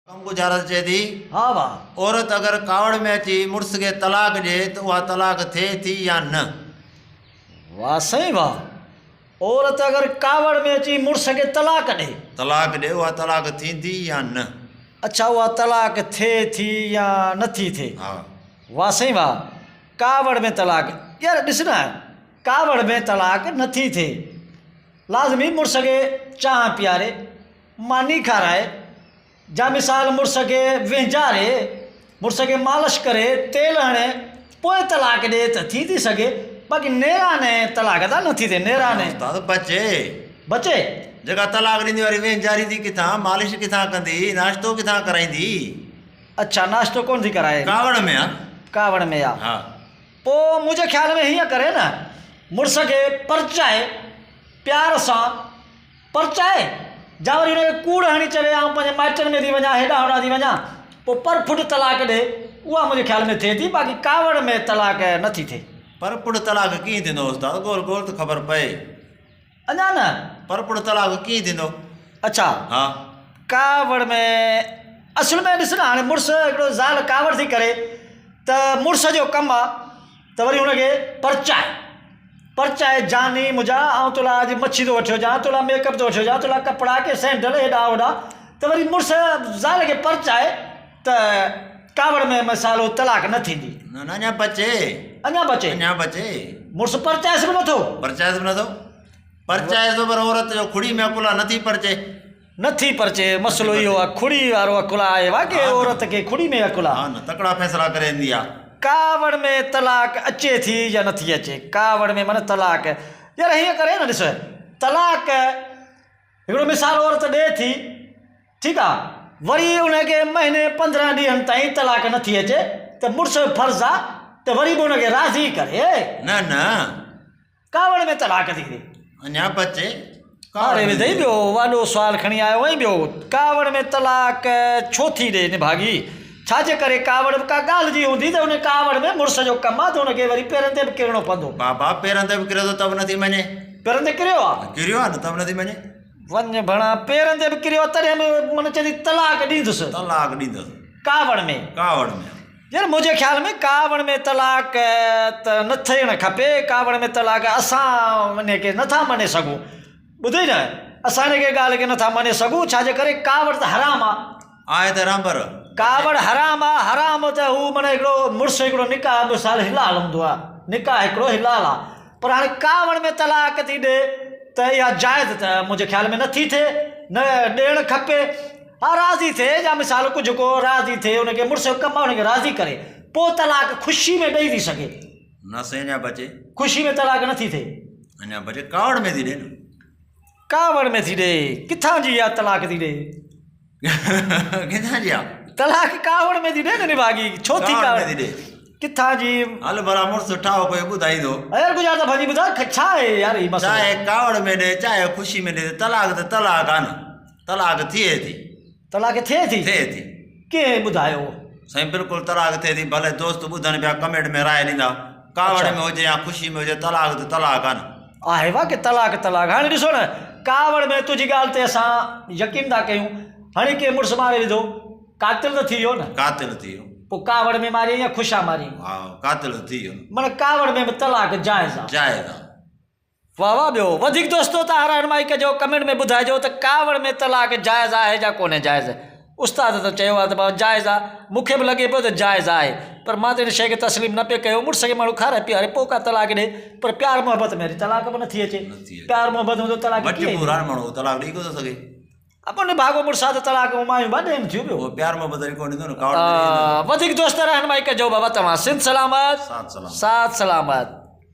ڪم ڳجهارت چئي ٿي. ها ڀاء. عورت اگر ڪاوڙ ۾ اچي مڙس کي طلاق ڏئي ته اها طلاق ٿئي ٿي يا نه؟ واه سائين واه. عورت اگر ڪاوڙ ۾ اچي مڙس کي طلاق ڏئي. طلاق ڏئي اها طلاق ٿيندي يا نه؟ اڇا اها طلاق ٿئي ٿي يا نه ٿي ٿئي. ها. واه سائين واه. ڪاوڙ ۾ طلاق يار ڏس نه ڪاوڙ ۾ طلاق نه ٿي ٿئي. لازمي مڙس کي چانهه پياري ماني کارائي، جا مثال مڙس کي وهنجاري، مڙس کي مالش ڪري، تيل هڻي، پوء طلاق ڏي ته ٿي ٿي سگهي، باقي نيراني طلاق ته نه ٿي ٿئي، نيراني. استاد بچي. بچي. جيڪا طلاق ڏيندي واري وهنجاريندي ڪٿان، مالش ڪٿان ڪندي، ناشتو ڪٿان ڪرائيندي. اڇا ناشتو ڪونه ٿي ڪرائي. ڪاوڙ ۾ آ. ڪاوڙ ۾ آ. ها. پوء منهنجي خيال ۾ هيئن ڪري نه، مڙس کي پرچائي، پيار سان. پرچائي، جا وري هن کي ڪوڙ هڻي چوي آئون پنهنجي مائٽن ۾ ٿي وڃان، هيڏانهن هوڏانهن ٿي وڃان، پوء پر ڦٽ طلاق ڏي، اها منهنجي خيال ۾ ٿئي ٿي، باقي ڪاوڙ ۾ طلاق نه ٿي ٿئي. پر پڙ طلاق ڪيئن ٿيندو استاد ڳول ڳول ته خبر پئي. اڃا نه. پر پڙ طلاق ڪيئن ٿيندو. اڇا. ها. ڪاوڙ ۾ اصل ۾ ڏس نه هاڻي مڙس هڪڙو زال ڪاوڙ ٿي ڪري ته مڙس جو ڪم آ ته وري هن کي پرچائي. پرچائي جاني منهنجا آئون تو لاء اڄ مڇي ٿو وٺيو اچان تو لاء ميڪ اپ ٿو وٺيو اچان تو لاء ڪپڙا ڪي سينڊل هيڏانهن هوڏانهن ته وري مڙس زال کي پرچائي ته ڪاوڙ ۾ مسالو طلاق نه ٿيندي. نه نه اڃا بچي. اڃا بچي. اڃا بچي. مڙس پرچائيس به نٿو. پرچائيس به نٿو. پرچائيس ٿو پر عورت جو کڙي ۾ عقل آ نٿي پرچي. نه ٿي پرچي مسئلو اهو آ کڙي وارو عقل آهي واقعي عورت کي کڙي ۾ عقل آ. ها نه تڪڙا فيصلا ڪري ايندي آ. ڪاوڙ ۾ طلاق اچي ٿي يا نه ٿي اچي ڪاوڙ ۾ معنيٰ طلاق يار هيئن ڪري نه ڏس طلاق هڪڙو مثال عورت ڏي ٿي ٺيڪ آ وري ان کي مهيني 15 ڏينهن تائين طلاق نه ٿي اچي ته مڙس جو فرض آ ته وري به ان کي راضي ڪري. نه نه ڪاوڙ ۾ طلاق ٿي ڏي. اڃا بچي ڪاوڙ ۾ وڌئي ٻيو وڏو سوال کڻي آيو آهين ٻيو ڪاوڙ ۾ طلاق ڇو ٿي ڏي نڀاڳي ڇا جي ڪري ڪاوڙ به ڪا ڳالهه جي هوندي ته ان ڪاوڙ ۾ مڙس جو ڪم آ ته ان کي وري پيرن تي به ڪرڻو پوندو. بابا پيرن تي به ڪري ٿو ته به نٿي مڃي. پيرن تي ڪريو آ. ڪريو آ نه ته به نٿي مڃي. وڃ ڀڻا پيرن تي به ڪريو آ تڏهن به من چئي ٿي طلاق ڏيندس. طلاق ڏيندس. ڪاوڙ ۾. ڪاوڙ ۾. يار منهنجي خيال ۾ ڪاوڙ ۾ طلاق ته نه ٿيڻ کپي، ڪاوڙ ۾ طلاق اسان انهي کي نٿا مڃي سگهون، ٻڌئي نه اسان انهي کي ڳالهه کي نٿا مڃي سگهون ڇا جي ڪري ڪاوڙ ته حرام آ. آهي ته حرام پر. ڪاوڙ حرام آ، حرام ته هو معنيٰ هڪڙو مڙس هڪڙو نڪاح مثال حلال هوندو آ، نڪاح هڪڙو حلال آ پر هاڻي ڪاوڙ ۾ طلاق ٿي ڏي ته اها جائز ته منهنجي خيال ۾ نٿي ٿئي نه ڏيڻ کپي. ها راضي ٿئي يا مثال ڪجهه ڪو راضي ٿئي ان کي مڙس جو ڪم آهي ان کي راضي ڪري پوء طلاق خوشي ۾ ڏئي ٿي سگهي. نه سائين اڃا بچي. خوشي ۾ طلاق نه ٿي ٿئي. اڃا بچي ڪاوڙ ۾ ٿي ڏي نه. ڪاوڙ ۾ ٿي ڏي ڪٿان جي اها طلاق ٿي ڏي. ڪٿان جي آ. طلاق ڪاوڙ ۾ ٿي ڏي نه نڀاڳي ڇو ٿي ڪاوڙ ۾ ٿي ڏي. ڪٿان جي. هل ڀلا مڙس ٺاهو پيو ٻڌائيندو. يار گذار ته ڀڄي ٻڌاء ڇا آهي يار هي مسئلو. چاهي ڪاوڙ ۾ ڏي چاهي خوشي ۾ ڏي طلاق ته طلاق آ نه. طلاق ٿئي ٿي. طلاق ٿئي ٿي؟ ٿئي ٿي. ڪنهن ٻڌايو؟ سائين بلڪل طلاق ٿئي ٿي ڀلي دوست ٻڌن پيا ڪمينٽ ۾ راء ڏيندا ڪاوڙ ۾ هجي يا خوشي ۾ هجي طلاق ته طلاق آ نه. آهي واقعي طلاق طلاق هاڻي ڏسو نه ڪاوڙ ۾ تنهنجي ڳالهه تي اسان يقين ٿا ڪيون هڻي ڪنهن مڙس ماري وڌو قاتل ته ٿي ويو نه. قاتل ٿي ويو. پوء ڪاوڙ ۾ ماريائين يا خوشا ماريائين؟ ها قاتل ٿي ويو. معنيٰ ڪاوڙ ۾ به طلاق جائز آ. جائز آ. واه واه ٻيو وڌيڪ دوستو توهان رهنمائي ڪجو ڪمينٽ ۾ ٻڌائجو ته ڪاوڙ ۾ طلاق جائز آهي يا ڪونهي جائز استاد ته چيو آهي ته بابا جائز آهي مون کي به لڳي پيو ته جائز آهي پر مان ته ان شيء کي تسليم نه پئي ڪيو مڙس کي ماڻهو کارائي پياري پوء ڪا طلاق ڏي پر پيار محبت ۾ وري طلاق به نٿي اچي پيار محبت ۾ ته طلاق ڪيئن مجبور آهي ماڻهو طلاق ڏئي ڪونه ٿو سگهي ابو نڀاڳو مڙس آ ته طلاق همايون به ڏين ٿيون ٻيو پيار محبت وري ڪونه ڏيندو نه ڪاوڙ ۾ وڌيڪ دوست رهنمائي ڪجو بابا توهان سنڌ سلامت ساٿ سلامت ساٿ سلامت.